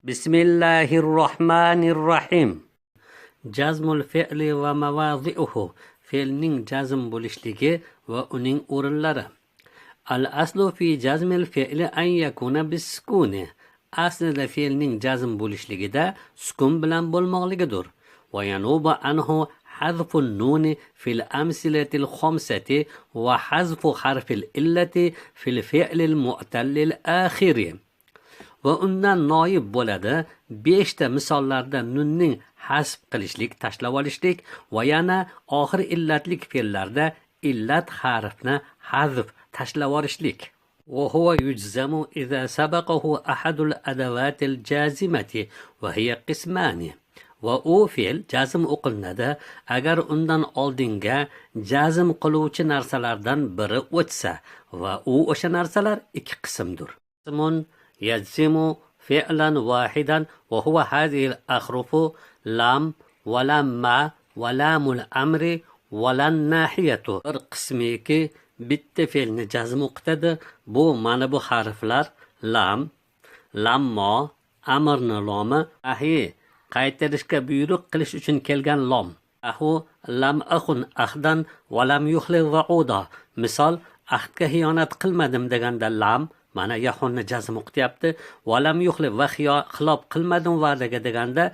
Bismillahir Rohmanir Rohim. Jazmul fe'li va mavazi'uhu. Fe'lning jazm bo'lishligi va uning o'rinlari. Al aslu fi jazmil fe'li an yakuna bis-sukuni. Aslida fe'lning jazm bo'lishligida sukun bilan bo'lmoqligidir. Va yanubu anhu hazfun nuni fil amsilatil khamsati va hazfu harfil illati fil fe'lil mu'tallil akhiri. Va undan noyib bo'ladi beshta misollarda nunning hasb qilishlik, tashlab olishlik va yana oxir illatlik fe'llarda illat harfni hazf, tashlab yuborishlik. وهو يجزم إذا سبقه أحد الأدوات الجازمة وهي قسمان. Va u fe'l jazm o'qilinadi agar undan oldinga jazm qiluvchi narsalardan biri o'tsa, va u o'sha narsalar ikki qismdir. قسم يجزم فعلا واحدا وهو هذه الأحرف: لم ولما ولام الأمر ولا الناهية. Bir qismiki bitta fe'lni jazm o'qitadi. Bu mana bu harflar: lam, lammo, amrni lomi, nahiy, qaytarishga buyruq qilish uchun kelgan lom. Ahu lam axun ahdan va lam yuxlif va'uda. Misol, ahdga xiyonat qilmadim deganda lam, mana yaxunni jazm o'qityapti. Va lam yuxlif, va xilof qilmadim va'daga deganda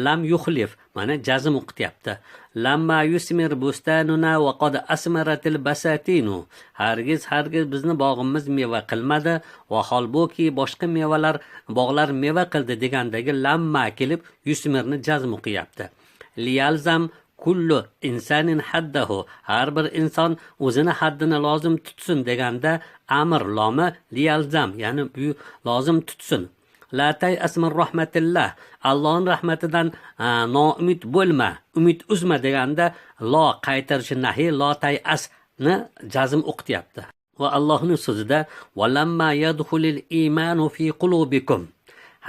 lam yuxlif, mana jazm o'qityapti. Lamma yusmir bustanuna va qad asmaratil basatinu. Hargiz hargiz bizni bog'imiz meva qilmadi va holbuki boshqa mevalar, bog'lar meva qildi degandagi lamma kelib yusmirni jazm o'qiyapti. Liyalzam kullu insanin haddahu. Har bir inson o'zini haddini lozim tutsin deganda amr lomi liyalzam, ya'ni bu lozim tutsin. La tayas min rahmatillah. Allohning rahmatidan noumid bo'lma, umid uzma deganda lo qaytarishi nahiy lo tayasni jazm o'qityapti. Va Allohning so'zida valamma yadkhulul iymanu fi qulubikum.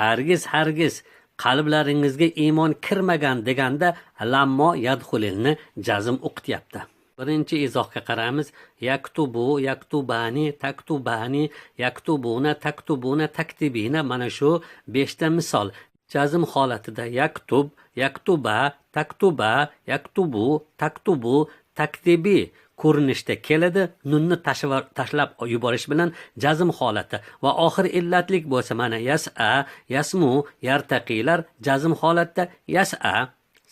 Hargiz hargiz qalblaringizga iymon kirmagan deganda lammo yadxulilni jazm o'qityapti. Birinchi izohga qaraymiz. Yaktubu, yaktubani, taktubani, yaktubuna, taktubuna, taktibina, mana shu beshta misol. Jazm holatida yaktub, yaktuba, taktuba, yaktubu, taktubu, taktibi ko'rinishda keladi, nunni tashlab yuborish bilan jazm holati. Va oxir illatlik bo'lsa, mana yas'a, yasmu, yartaqilar jazm holatda: yas'a,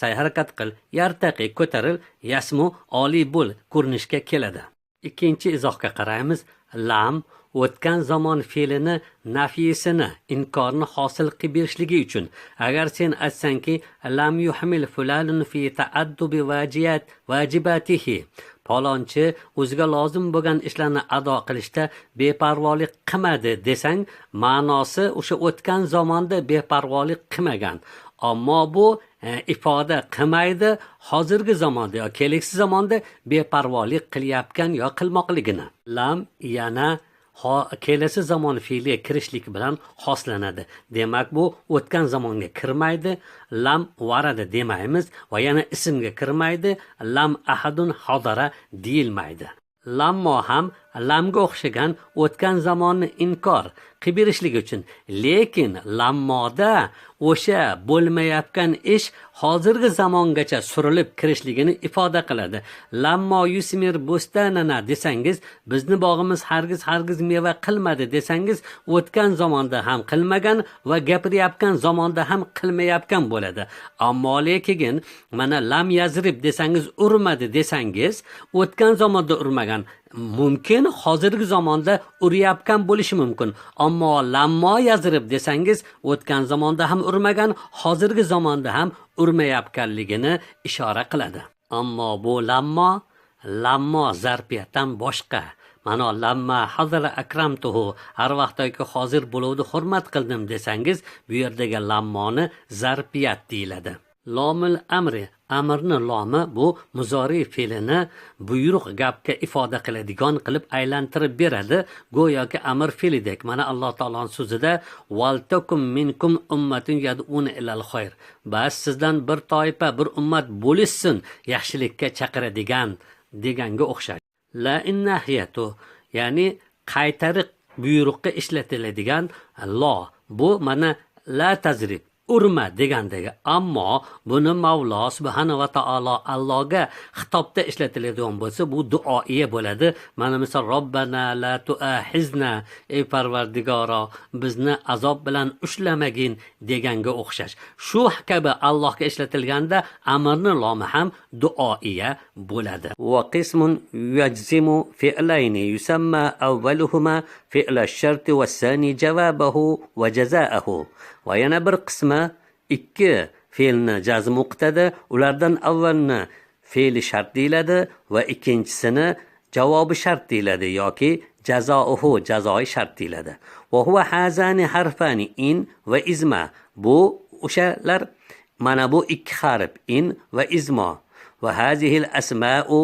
sa'y harakat qil, yartaqi, ko'taril, yasmu, oliy bo'l ko'rinishga keladi. Ikkinchi izohga qaraymiz. Lam o'tgan zamon fe'lini nafiyisini, inkorni hosil qilib berishligi uchun, agar sen aytsangki lam yuhmil fulanun fi ta'addubi vajiyat vajibatihi, palonchi o'ziga lozim bo'lgan ishlarni ado qilishda beparvolik qilmadi desang, ma'nosi o'sha o'tgan zamonda beparvolik qilmagan, ammo bu ifoda qilmaydi hozirgi zamonda yo kelgusi zamonda beparvolik qilyapgan yo qilmoqligini. Lam yana kelasi zamon fe'liga kirishlik bilan xoslanadi. Demak, bu o'tgan zamonga kirmaydi, lam varada demaymiz va yana ismga kirmaydi, lam ahadun hodara deyilmaydi. Lammo ham lamga o'xshagan o'tgan zamonni inkor qilib berishlik uchun, lekin lammoda o'sha bo'lmayotgan ish hozirgi zamongacha surilib kirishligini ifoda qiladi. Lammo yusmir bustanana desangiz, bizni bog'imiz hargiz hargiz meva qilmadi desangiz, o'tgan zamonda ham qilmagan va gapirayotgan zamonda ham qilmayotgan bo'ladi. Ammo lekin mana lam yazrib desangiz, urmadi desangiz, o'tgan zamonda urmagan mumkin, hozirgi zamonda urayotgan bo'lishi mumkin. Ammo lammo yazrib desangiz, o'tgan zamonda ham urmagan, hozirgi zamonda ham urmayotganligini ishora qiladi. Ammo bu lammo, lammo zarfiyatdan boshqa. Mana lamma hazara akramtuhu, har vaqtdagi hozir bo'luvdi hurmat qildim desangiz, bu yerdagi lammoni zarfiyat deyiladi. Lomil amri, amrni lomi, bu muzori fe'lini buyruq gapga ifoda qiladigan qilib aylantirib beradi, go'yoki amr fe'lidek. Mana Alloh taoloning so'zida valtakum minkum ummatun yad'una ilal xayr, bas sizdan bir toifa, bir ummat bo'lishsin yaxshilikka chaqiradigan deganga o'xshaydi. La innahiyatu, ya'ni qaytariq buyruqqa ishlatiladigan lo, bu mana La tazrib, urma degandagi. Ammo buni Mavlo subhanahu va taolo Allohga xitobda ishlatiladigan bo'lsa, bu duoiya bo'ladi. Mana misol, robbana la tuahizna, ey Parvardigoro, bizni azob bilan ushlamagin deganga o'xshash. Shu kabi Allohga ishlatilganda amrni lomi ham duoiya bo'ladi. Va qismun yajzimu fi'layni yusamma awwaluhuma fi'la ash-sharti was-sani jawabahu va jazaahu. Va yana bir qismi ikki fe'lni jazm o'qitadi. Ulardan avvalni fe'li shart deyiladi va ikkinchisini javobi shart deyiladi yoki jazouhu, jazoi shart deyiladi. Va huwa hazani harfani in va izma. Bu o'shalar, mana bu ikki harf in va izmo. Va hazihil asma'u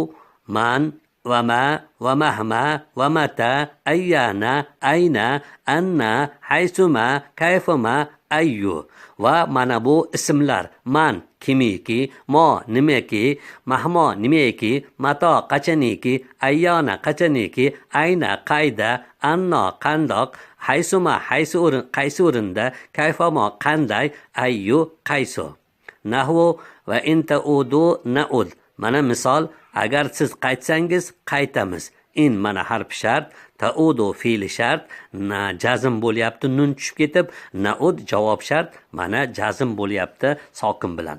man va ma va mahma va mata ayyana ayna anna haysuma kayfuma ayyu. Va mana bu ismlar man kimiki, mo nimaki, mahmo nimaki, mato qachoniki, ayyona qachoniki, ayna qayda, anno qandoq, haysuma haysi o'rin, qaysi o'rinda, kayfamo qanday, ayyu qaysi. Nahvu va in taudu naud. Mana misol, agar siz qaytsangiz qaytamiz. In mana harf shart, taudu fe'li shart, na jazm bo'lyapti, nun tushib ketib, naud javob shart, mana jazm bo'lyapti sokin bilan.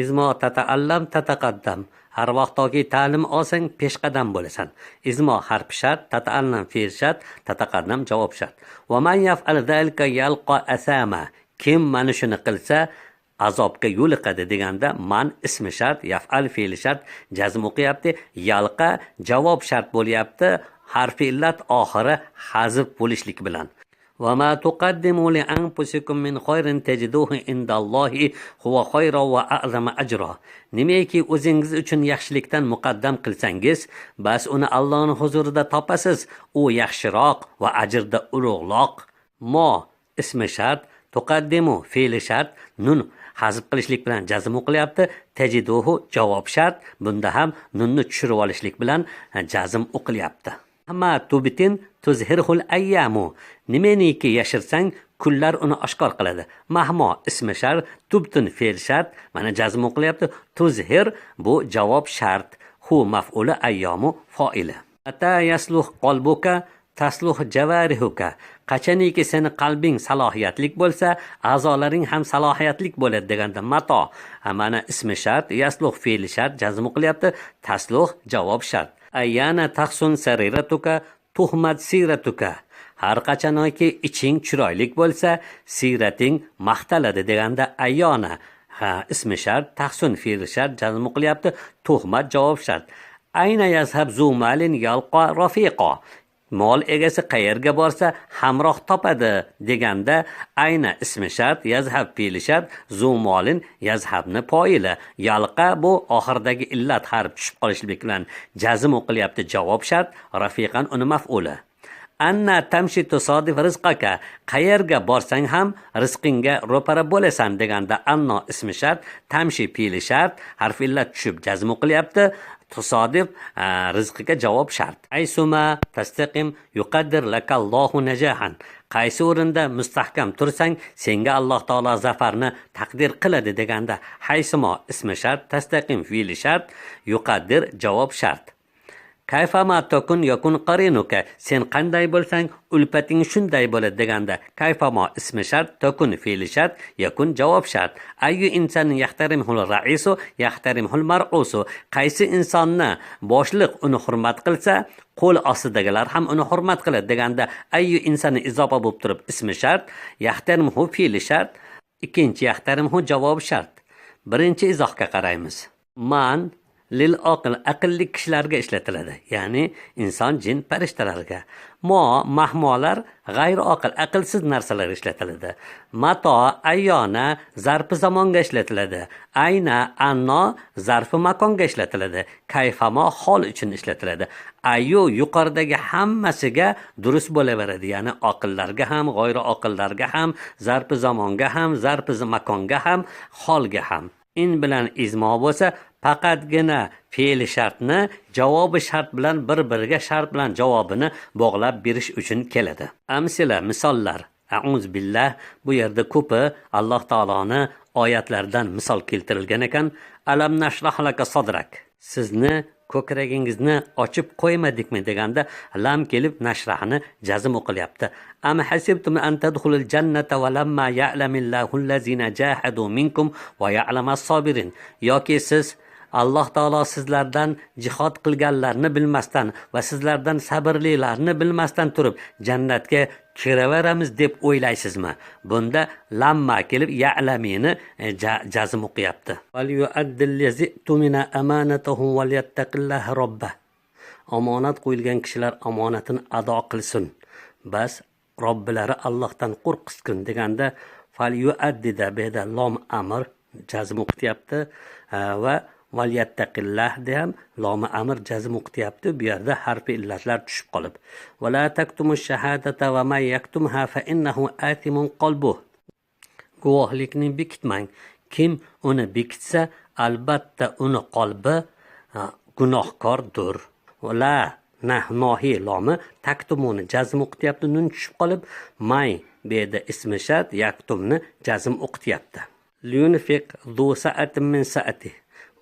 Izmo tataallam tataqaddam. Har vaqtdoki ta'lim olsang peshqadam bo'lasan. Izmo harf shart, tataallam fe'l shart, tataqaddam javob shart. Va man yaf'al zalika yalqa asama. Kim mana shuni qilsa azobga yo'liqadi deganda man ismi shart, yaf'al fe'li shart, jazm o'qiyapti, yalqa javob shart bo'lyapti, harfi illat oxiri hazf bo'lishlik bilan. Va ma tuqaddimu li anfusikum min khayrin tajiduhu indallohi huwa khayran va a'zama ajra. Nimaki o'zingiz uchun yaxshilikdan muqaddam qilsangiz, bas uni Allohning huzurida topasiz, u yaxshiroq va ajrda ulug'roq. Mo ismi shart, tuqaddimu fe'li shart, nun hazb qilishlik bilan jazm o'qilyapti, tajiduhu javob shart, bunda ham nunni tushirib olishlik bilan jazm o'qilyapti. Ma tubitin tuzhirhul ayyamu. Nimaniki yashirsang, kunlar uni oshkor qiladi. Mahmo ismi shart, tubtun fe'l shart, mana jazm o'qilyapti, tuzhir bu javob shart, hu maf'uli, ayyomu foili. Ata yasluh qalbuka tasluh javarihuka. Qachoniki seni qalbing salohiyatlik bo'lsa, a'zolaring ham salohiyatlik bo'ladi deganda mato mana ismi shart, yasluh fe'li shart, jazm o'qilyapti, tasluh javob shart. Ayyana tahsun sariratuka tuhmat siratuka. Har qachonki iching chiroylik bo'lsa, sirating maqtaladi deganda ayyona ha ismi shart, tahsun fe'li shart, jazm o'qilyapti, tuhmat javob shart. Ayna yazhab zu malin yalqa rafiqa. Mol egasi qayerga borsa hamroh topadi deganda ayna ismi shart, yazhab fe'li shart, zu molin yazhabni foili. Yalqa bu oxiridagi illat harf tushib qolishlik bilan jazm o'qilyapti, javob shart, rafiqan uni maf'uli. Anna tamshi tusadif rizqaka. Qayerga borsang ham rizqingga ro'para bo'lasan deganda anno ismi shart, tamshi fe'li shart, harf illat tushib jazm o'qilyapti, tusadif rizqiga javob shart. Aysuma tastaqim yuqaddir lakallohu najahan. Qaysi o'rinda mustahkam tursang, senga Alloh taolo zafarni taqdir qiladi deganda haysuma ismi shart, tastaqim fe'li shart, yuqaddir javob shart. Kayfama takun yakun qarinuka. Sen qanday bo'lsang, ulfating shunday bo'ladi deganda kayfama ismi shart, takun fe'li shart, yakun javob shart. Ayyu insanin yahtarimhul ra'isu yahtarimhul mar'usu. Qaysi insonni boshliq uni hurmat qilsa, qo'l ostidagilar ham uni hurmat qiladi deganda ayyu insani izofa bo'lib turib ismi shart, yahtarimhu fe'li shart, ikkinchi yahtarimhu javob shart. Birinchi izohga qaraymiz. Man lil oqil, aqlli kishilarga ishlatiladi, ya'ni inson, jin, farishtalarga. Mo, mahmolar g'ayri oqil, aqlsiz narsalarga ishlatiladi. Mato, ayyona zarfi zamonga ishlatiladi. Ayna, anno zarfi makonga ishlatiladi. Kayfamo hol uchun ishlatiladi. Ayu yuqoridagi hammasiga durust bo'laveradi, ya'ni oqillarga ham, g'ayri oqillarga ham, zarfi zamonga ham, zarfi makonga ham, holga ham. In bilan izmo bo'lsa faqatgina fe'li shartni javobi shart bilan bir-biriga shart bilan javobini bog'lab berish uchun keladi. Amsila, misollar. A'uz billah, bu yerda ko'pi Alloh taoloni oyatlaridan misol keltirilgan ekan. Alam nashrah laka sadrak. Sizni ko'kragingizni ochib qo'ymadikmi deganda lam kelib nashrahni jazm o'qilyapti. Am hasibtum an tadkhulul jannata va lamma ya'lamillahu allazina jahadu minkum va ya'lamas sobirin. Yoki siz Alloh taolo sizlardan jihod qilganlarni bilmasdan va sizlardan sabrlilarni bilmasdan turib jannatga kiraveramiz deb o'ylaysizmi? Bunda lamma kelib ya'lamini jazm o'qiyapti. Val yu'addillazi tumina amanatahu val yattaqillaha robbah. Omonat qo'yilgan kishilar omonatini ado qilsin. Bas Robbilari Allohdan qo'rqsin deganda fal yu'addida bu yerda lom amr jazm o'qiyapti va val yattaqillah de ham lomi amr jazm o'qiyapti. Bu yerda harfi illatlar tushib qolib. Va la taktumu shahadata va man yaktumha fa innahu athimun qalbuh. Guvohlikni bekitmang. Kim uni bekitsa, albatta uni qalbi gunohkordir. Va la nohi lomi taktumuni jazm o'qiyapti, nun tushib qolib, may bu yerda ismi shart yaktumni jazm o'qiyapti. Liyunfiq zu sa'atin min sa'atihi.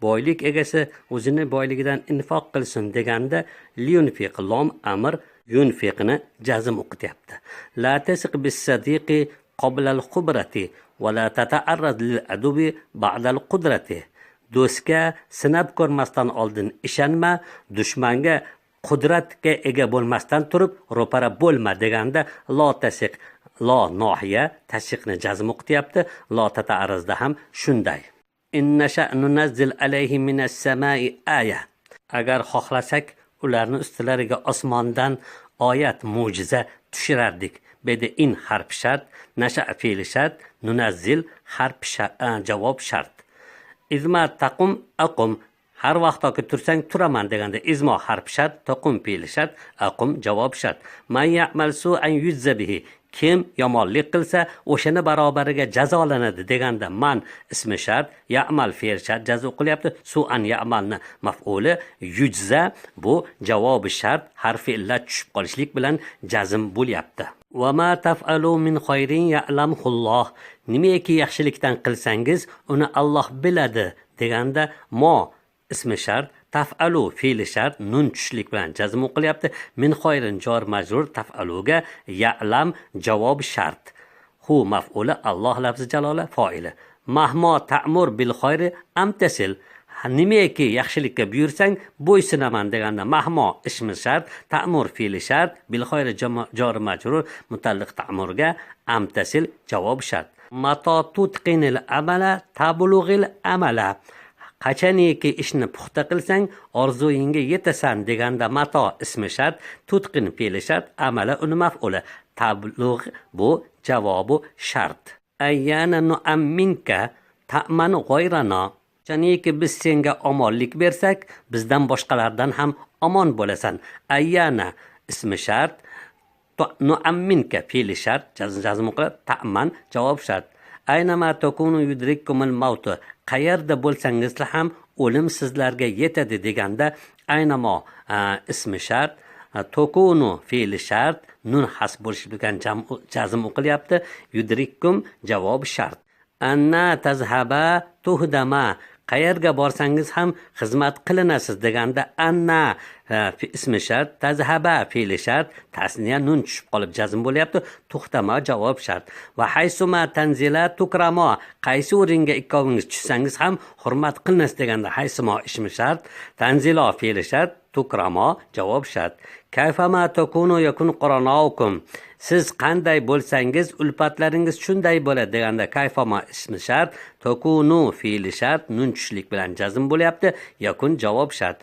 Boylik egasi o'zini boyligidan infoq qilsin deganda liyunfiq lom amr yunfiqni jazm o'qityapti. La tasiq bis sadiqi qabla al khubrati va la tata'arrad lil adubi ba'da al qudrati. Do'stga sinab ko'rmasdan oldin ishonma, dushmanga qudratga ega bo'lmasdan turib ro'para bo'lma deganda lo tasiq lo nohiya tashiqni jazm o'qityapti. Lo tata'arrazda ham shunday. Inna sha'nu nazzil alayhim minas samai aya. Agar xohlasak ularni ustilariga osmondan oyat mo'jiza tushirardik. Bu yerda in harfi shart, nasha fe'li shart, nunazzil harfi javob shart. Izma taqum aqum. Har vaqtki tursang turaman deganda izmo harfi shart, taqum fe'li shart, aqum javob shart. Man ya'mal su'an yujza bihi. Kim yomonlik qilsa o'shani barobariga jazolanadi deganda man ismi shart, ya'mal fe'l shart jazo qilyapti. Su'an ya'malni maf'uli yujza bu javobi shart harfi illat tushib qolishlik bilan jazm bo'lyapti. Va ma taf'alu min khayrin ya'lamhulloh. Nimaki yaxshilikdan qilsangiz uni Alloh biladi deganda mo ismi shart, taf'alu fe'li shart nun tushlik bilan jazm o'qilyapti. Min khayrin jor majrur taf'aluga ya'lam javob shart. Hu maf'uli Alloh lafzi jalola foili. Mahmo ta'mur bil khayri amtasil. Nimaki yaxshilikka buyursang bo'ysunaman deganda mahmo ismi shart, ta'mur fe'li shart, bil khayri jor majrur mutalliq ta'murga amtasil javob shart. Mato tutqinil amala tablug'il amala. Qachoniki ishni puxta qilsang orzuyingga yetasan deganda mato ismi shart, tutqin fe'li shart, amala uni maf'uli. Tablug'h bu javobi shart. Ayyana nu'amminka ta'man g'oyrana. Qachoniki biz senga omonlik bersak, bizdan boshqalardan ham omon bo'lasan. Ayyana ismi shart, nu'amminka fe'li shart, jazm qilib ta'man javob shart. Aynama takunu yudrikkumul maut. Qayerda bo'lsangiz ham o'lim sizlarga yetadi deganda aynamo ismi shart, tokunu fe'li shart, nun hasb bo'lishi bilan jazm o'qilyapti. Yudrikkum javob shart. Anna tazhaba tuhdama. Qayerga borsangiz ham xizmat qilinasiz deganda anna ismi shart, tazhaba fe'li shart, tasniya nun tushib qolib jazm bo'lyapti. Tuhtama javob shart. Va haysuma tanzila tukramo. Qaysi o'ringa ikkovingiz tushsangiz ham hurmat qilinasiz deganda haysuma ismi shart, tanzilo fe'li shart, tukramo javob shart. Kayfama takunu yakun qoranaukum. Siz qanday bo'lsangiz ulfatlaringiz shunday bo'ladi deganda kayfama ismi shart, takunu fe'li shart, nun tushlik bilan jazm bo'lyapti. Yakun javob shart.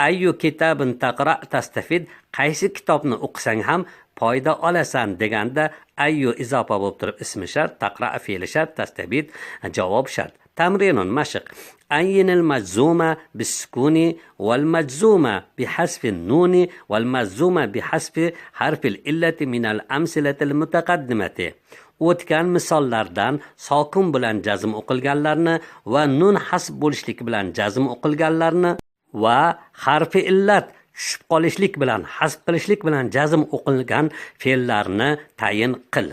Ayyu kitabin taqra tastafid. Qaysi kitobni o'qisang ham foyda olasan deganda ayyu izofa bo'lib turib ismi shart, taqra fe'li shart, tastafid javob shart. Tamrinun mashq. Ayyinil majzuma bis-sukuni wal majzuma bihasfi nuni wal majzuma bihasfi harfil illati minal amsilatil mutaqaddimati. O'tgan misollardan sokin bilan jazm o'qilganlarni va nun hasb bo'lishlik bilan jazm o'qilganlarni va harfi illat tushib qolishlik bilan hasb qilishlik bilan jazm o'qilgan fe'llarni tayin qil.